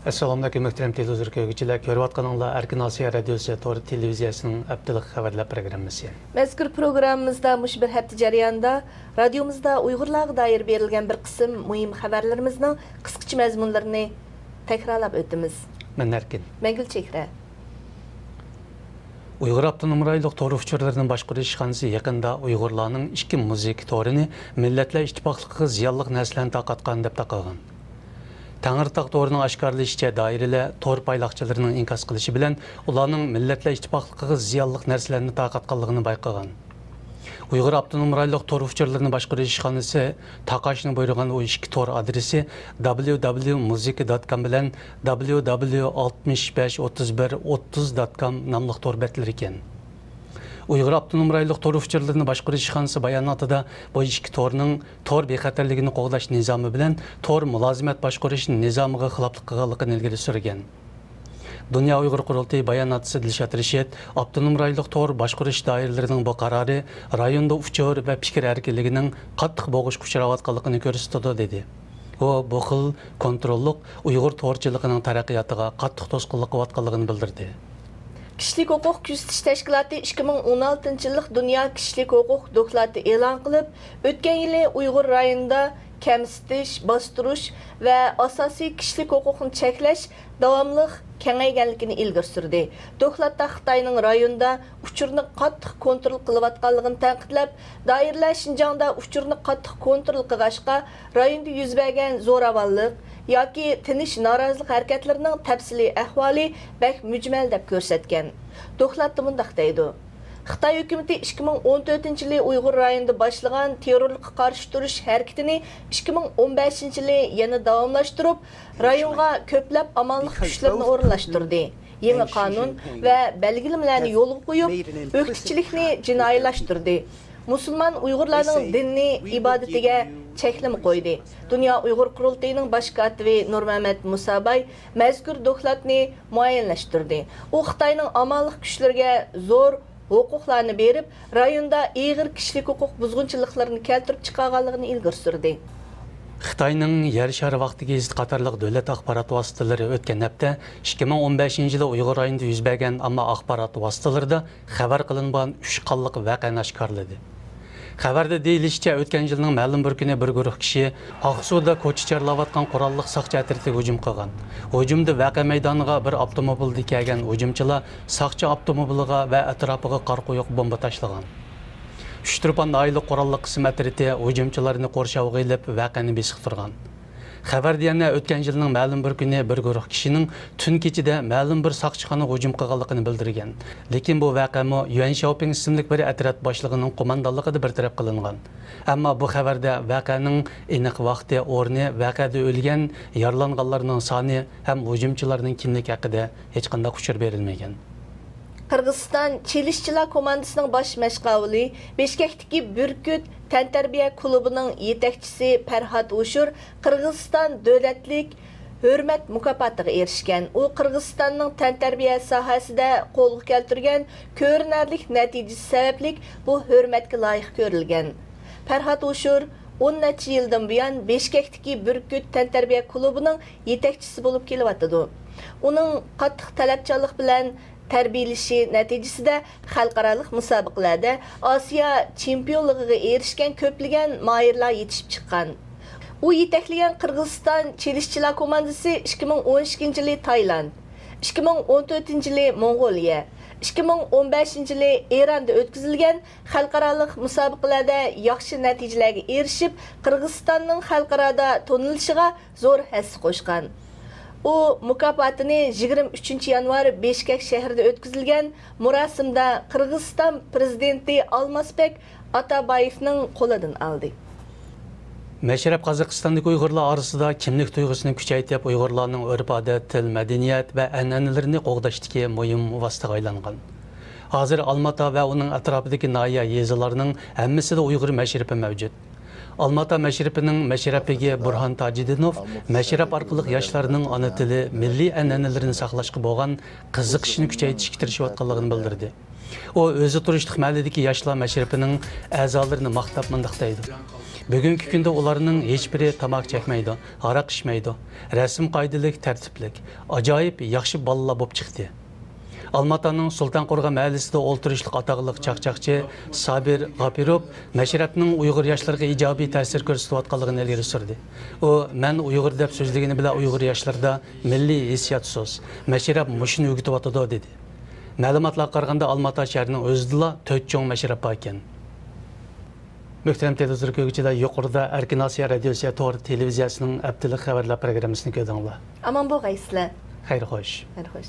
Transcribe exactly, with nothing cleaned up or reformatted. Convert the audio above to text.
ئەسسالامۇئەلەيكۇم، مۆھتەرەم تېلېۋىزور كۆرگۈچىلەر. كۆرۈۋاتقىنىڭلار ئەركىن ئاسىيا رادىيوسى تور تېلېۋىزىيەسىنىڭ ھەپتىلىك خەۋەرلەر پروگراممىسى. مەزكۇر پروگراممىمىزدا مۇشۇ بىر ھەپتە جەريانىدا رادىيومىزدا ئۇيغۇرلارغا دائىر بېرىلگەن بىر قىسىم مۇھىم خەۋەرلىرىمىزنىڭ قىسقىچە مەزمۇنلىرىنى تەكرارلاپ ئۆتىمىز. مەن ئەركىن. مەن گۈلچېھرە. ئۇيغۇر ئاپتونوم رايونلۇق تور ئۇچۇرلىرىنى باشقۇرۇش ئىشخانىسى يېقىندا ئۇيغۇرلارنىڭ ئىككى مۇزىكا تورىنى مىللەتلەر ئىتتىپاقلىقىغا زىيانلىق نەرسىلەرنى تارقاتقان دەپ تاقىغان. تەڭرىتاغ تورىنىڭ ئاشكارىلىشىچە، دائىرىلەر تور پايلاقچىلىرىنىڭ ئىنكاس قىلىشى بىلەن ئۇلارنىڭ مىللەتلەر ئىتتىپاقلىقىغا زىيانلىق نەرسىلەرنى تارقاتقانلىقىنى بايقىغان. ئۇيغۇر ئاپتونوم رايونلۇق تور ئۇچۇرلىرىنى باشقۇرۇش ئىشخانىسى تاقاشنىڭ بۇيرۇغان ئۇ ئىككى تور ئادرېسى دابليۇ دابليۇ مۇزىكا دات كام بىلەن دابليۇ دابليۇ ئاتمىش بەش ئوتتۇز بىر ئوتتۇز دات كام ناملىق تور بەتلىرى ئىكەن. ئۇيغۇر ئاپتونوم رايونلۇق تور ئۇچۇرلىرىنى باشقۇرۇش ئىشخانىسى باياناتىدا بۇ ئىككى تورنىڭ تور بىخەتەرلىكىنى قوغداش نىزامى بىلەن تور مۇلازىمەت باشقۇرۇش نىزامىغا خىلاپلىق قىلغانلىقىنى ئىلگىرى سۈرگەن. دۇنيا ئۇيغۇر قۇرۇلتىيى باياناتچىسى دىلشات رىشىت ئاپتونوم رايونلۇق تور باشقۇرۇش دائىرىلىرىنىڭ بۇ قارارى رايوندا ئۇچۇر ۋە پىكىر ئەركىنلىكىنىڭ قاتتىق بوغۇشقا ئۇچراۋاتقانلىقىنى كۆرسىتىدۇ، دېدى. ئۇ بۇ خىل كونتروللۇق ئۇيغۇر تورچىلىقىنىڭ تەرەققىياتىغا قاتتىق توسقۇنلۇق قىلىۋاتقانلىقىنى بىلدۈردى. كىشىلىك ھوقۇق كۆزىتىش تەشكىلاتى ئىككى مىڭ ئون ئالتىنچى يىللىق دۇنيا كىشىلىك ھوقۇق دوكلاتى ئېلان قىلىپ، ئۆتكەن يىلى ئۇيغۇر رايونىدا كەمسىتىش، باستۇرۇش ۋە ئاساسىي كىشىلىك ھوقۇقنى چەكلەش داۋاملىق كېڭەيگەنلىكىنى ئىلگىرى سۈردى. دوكلاتتا خىتاينىڭ رايوندا ئۇچۇرنى قاتتىق كونترول قىلىۋاتقانلىقىنى تەنقىدلەپ، دائىرىلەر شىنجاڭدا ئۇچۇرنى قاتتىق كونترول قىلغاچقا، رايوندا يۈز بەرگەن زوراۋانلىق ياكى تىنچ نارازىلىق ھەرىكەتلىرىنىڭ تەپسىلىي ئەھۋالى بەك مۈجمەل دەپ كۆرسەتكەن. دوكلاتتا مۇنداق دەيدۇ: خىتاي ھۆكۈمىتى ئىككى مىڭ ئون تۆتىنچى يىلى ئۇيغۇر رايونىدا باشلىغان تېررورلۇققا قارشى تۇرۇش ھەرىكىتىنى ئىككى مىڭ ئون بەشىنچى يىلى يەنە داۋاملاشتۇرۇپ، رايونغا كۆپلەپ ئامانلىق كۈچلىرىنى ئورۇنلاشتۇردى، يېڭى قانۇن ۋە بەلگىلىمىلەرنى يولغا قويۇپ، ئۆكتىچىلىكنى جىنايىلاشتۇردى. مۇسۇلمان ئۇيغۇرلارنىڭ دىنىي ئىبادىتىگە چەكلىمە قويدى. دۇنيا ئۇيغۇر قۇرۇلتىيىنىڭ باش كاتىپى نۇرمەمەت مۇساباي مەزكۇر دوكلاتنى مۇئەييەنلەشتۈردى. ئۇ خىتاينىڭ ئامانلىق كۈچلىرىگە زور ھوقۇقلارنى بېرىپ، رايوندا ئېغىر كىشىلىك ھوقۇق بۇزغۇنچىلىقلىرىنى كەلتۈرۈپ چىقارغانلىقىنى ئىلگىرى سۈردى. خىتاينىڭ يەر شارى ۋاقتى گېزىتى قاتارلىق دۆلەت ئاخبارات ۋاسىتىلىرى ئۆتكەن ھەپتە ئىككى مىڭ ئون بەشىنچى يىلى ئۇيغۇر رايونىدا يۈز بەرگەن ئامما ئاخبارات ۋاسىتىلىرىدا خەۋەر قىلىنمىغان ئۈچ قانلىق ۋەقەنى ئاشكارىلىدى. خەۋەردە دېيىلىشىچە، ئۆتكەن يىلنىڭ مەلۇم بىر كۈنى بىر گۇرۇھ كىشى ئاقسۇدا كوچا چارلاۋاتقان قوراللىق ساقچى ئەترىتىگە ھۇجۇم قىلغان. ھۇجۇمدا ۋەقە مەيدانىغا بىر ئاپتوموبىلدا كەلگەن ھۇجۇمچىلار ساقچى ئاپتوموبىلىغا ۋە ئەتراپىغا قارا قويۇق بومبا تاشلىغان. ئۇچتۇرپان ناھىيەلىك قوراللىق قىسىم ئەترىتى ھۇجۇمچىلارنى قورشاۋغا ئېلىپ، ۋەقەنى بېسىقتۇرغان. خەۋەردە يەنە ئۆتكەن يىلنىڭ مەلۇم بىر كۈنى بىر گۇرۇھ كىشىنىڭ تۈن كېچىدە مەلۇم بىر ساقچىخانىغا ھۇجۇم قىلغانلىقىنى بىلدۈرگەن. لېكىن بۇ ۋەقەمۇ يۈەن شياۋپىڭ ئىسىملىك بىر ئەترەت باشلىقىنىڭ قوماندانلىقىدا بىر تەرەپ قىلىنغان. ئەمما بۇ خەۋەردە ۋەقەنىڭ ئېنىق ۋاقتى، ئورنى، ۋەقەدە ئۆلگەن، يارىلانغانلارنىڭ سانى ھەم ھۇجۇمچىلارنىڭ كىملىكى ھەققىدە ھېچقانداق ئۇچۇر بېرىلمىگەن. قىرغىزىستان چېلىشچىلار كوماندىسىنىڭ باش مەشقاۋۇلى، بىشكەكتىكى بۈركۈت تەنتەربىيە كۇلۇبىنىڭ يېتەكچىسى پەرھات ھوشۇر قىرغىزىستان دۆلەتلىك ھۆرمەت مۇكاپاتىغا ئېرىشكەن. ئۇ قىرغىزىستاننىڭ تەنتەربىيە ساھەسىدە قولغا كەلتۈرگەن كۆرۈنەرلىك نەتىجىسى سەۋەبلىك بۇ ھۆرمەتكە لايىق كۆرۈلگەن. پەرھات ھوشۇر ئون نەچچە يىلدىن بۇيان بىشكەكتىكى بۈركۈت تەنتەربىيە كۇلۇبىنىڭ يېتەكچىسى بولۇپ كېلىۋاتىدۇ. ئۇنىڭ قاتتىق تەلەپچانلىق بىلەن تەربىيەلىشى نەتىجىسىدە خەلقئارالىق مۇسابىقىلەردە ئاسىيا چېمپىيونلۇقىغا ئېرىشكەن كۆپلىگەن ماھىرلار يېتىشىپ چىققان. ئۇ يېتەكلىگەن قىرغىزىستان چېلىشچىلار كوماندىسى ئىككى مىڭ ئون ئىككىنچى يىلى تايلاند، ئىككى مىڭ ئون تۆتىنچى يىلى موڭغۇلىيە، ئىككى مىڭ ئون بەشىنچى يىلى ئىراندا ئۆتكۈزۈلگەن خەلقئارالىق مۇسابىقىلەردە ياخشى نەتىجىلەرگە ئېرىشىپ، قىرغىزىستاننىڭ خەلقئارادا تونۇلۇشىغا زور ھەسسە قوشقان. ئۇ مۇكاپاتىنى يىگىرمە ئۈچىنچى يانۋار بىشكەك شەھىرىدە ئۆتكۈزۈلگەن مۇراسىمدا قىرغىزىستان پىرېزىدېنتى ئالمازبېك ئاتابايېۋنىڭ قولىدىن ئالدى. مەشرەپ قازاقىستاندىكى ئۇيغۇرلار ئارىسىدا كىملىك تۇيغۇسىنى كۈچەيتىپ، ئۇيغۇرلارنىڭ ئۆرپ-ئادەت، تىل، مەدەنىيەت ۋە ئەنئەنىلىرىنى قوغداشتىكى مۇھىم ۋاسىتىگە ئايلانغان. ھازىر ئالماتا ۋە ئۇنىڭ ئەتراپىدىكى ناھىيە، يېزىلارنىڭ ھەممىسىدە ئۇيغۇر مەشرىپى مەۋجۇت. ئالماتا مەشرىپىنىڭ مەشرەپ بېگى بۇرھان تاجىدىنوف مەشرەپ ئارقىلىق ياشلارنىڭ ئانا تىلى، مىللىي ئەنئەنىلىرىنى ساقلاشقا بولغان قىزىقىشىنى كۈچەيتىشكە تىرىشىۋاتقانلىقىنى بىلدۈردى. ئۇ ئۆزى تۇرۇشلۇق مەھەللىدىكى ياشلار مەشرىپىنىڭ ئەزالىرىنى ماختاپ مۇنداق دەيدۇ: بۈگۈنكى كۈندە ئۇلارنىڭ ھېچبىرى تاماكا چەكمەيدۇ، ھاراق ئىچمەيدۇ، رەسىم قائىدىلىك، تەرتىپلىك، ئاجايىپ ياخشى بالىلار بولۇپ چىقتى. ئالماتانىڭ سۇلتان قورغان مەھەللىسىدە ئولتۇرۇشلۇق ئاتاقلىق چاقچاقچى سابىر غاپىروف مەشرەپنىڭ ئۇيغۇر ياشلىرىغا ئىجابىي تەسىر كۆرسىتىۋاتقانلىقىنى ئىلگىرى سۈردى. ئۇ، مەن ئۇيغۇر دەپ سۆزلىگىنى بىلەن ئۇيغۇر ياشلىرىدا مىللىي ھېسسىيات سۇس، مەشرەپ مۇشۇنى ئۆگىتىۋاتىدۇ، دېدى. مەلۇماتلارغا قارىغاندا، ئالماتا شەھىرىنىڭ ئۆزىدىلا تۆت چوڭ مەشرەپ بار ئىكەن. مۆھتەرەم تېلېۋىزور كۆرگۈچىلەر، يۇقىرىدا ئەركىن ئاسىيا رادىيوسى تور تېلېۋىزىيەسىنىڭ ھەپتىلىك خەۋەرلەر پروگراممىسىنى كۆردۈڭلار. ئامان بولغايسىلەر. خەير خوش. خەير خوش.